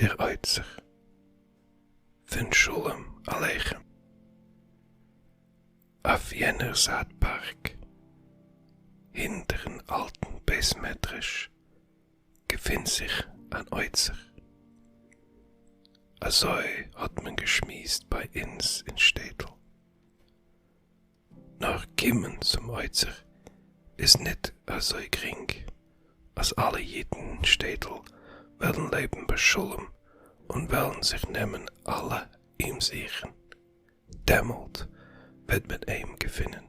דער אוצר פון שלום עליכם. אויף יענער זייט בארג, הינטערן אלטן בית מדרש, געפינט זיך אן אוצר. אזוי האט מען געשמועסט ביי אונז אין שטעטל. נאר קומען צום אוצר איז ניט אזוי גרינג, אז אלע אידן אין שטעטל וועלן לעבן בשלום און וועלן זיך נעמען אלע אים זוכן, דעמאלט וועט מען אים געפינען.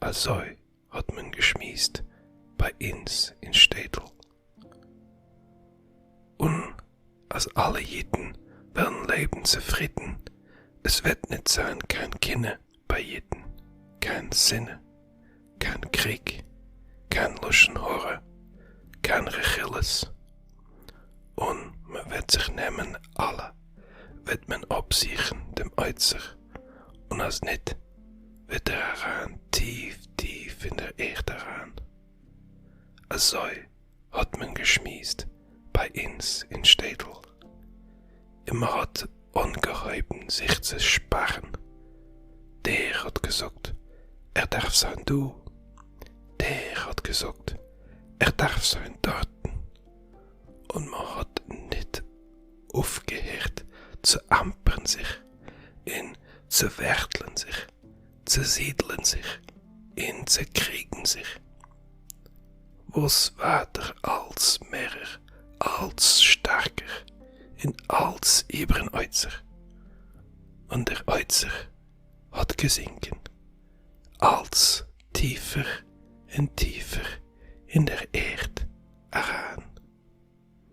אזוי האט מען געשמועסט ביי אונז אין שטעטל. און אז אלע אידן וועלן לעבן צופרידן, עס וועט ניט זיין קיין קנאה ביי אידן, קיין שנאה, קיין קריג, קיין לשון הרע, קיין רכילות, און מען וועט זיך נעמען אלע, וועט מען אפזוכן דעם אוצר, און אז ניט, וועט ער אריין טיף טיף אין דער ערד אריין. אזוי האט מען געשמועסט ביי אונז אין שטעטל, און מען האט אנגעהויבן זיך צו שפארן, דער האט געזאגט ער דארף זיין דא, דער האט געזאגט ער דארף זיין דארטן, און מען האט ניט אויפגעהערט צו אמפערן זיך און צו ווערטלען זיך, צו זידלען זיך און צו קריגן זיך. וואָס ווײַטער אַלץ מערער, אַלץ שטאַרקער און אַלץ איבערן אוצר. און דער אוצר האָט געזונקען אַלץ טיפֿער און טיפֿער אין דער ערד אַרײַן.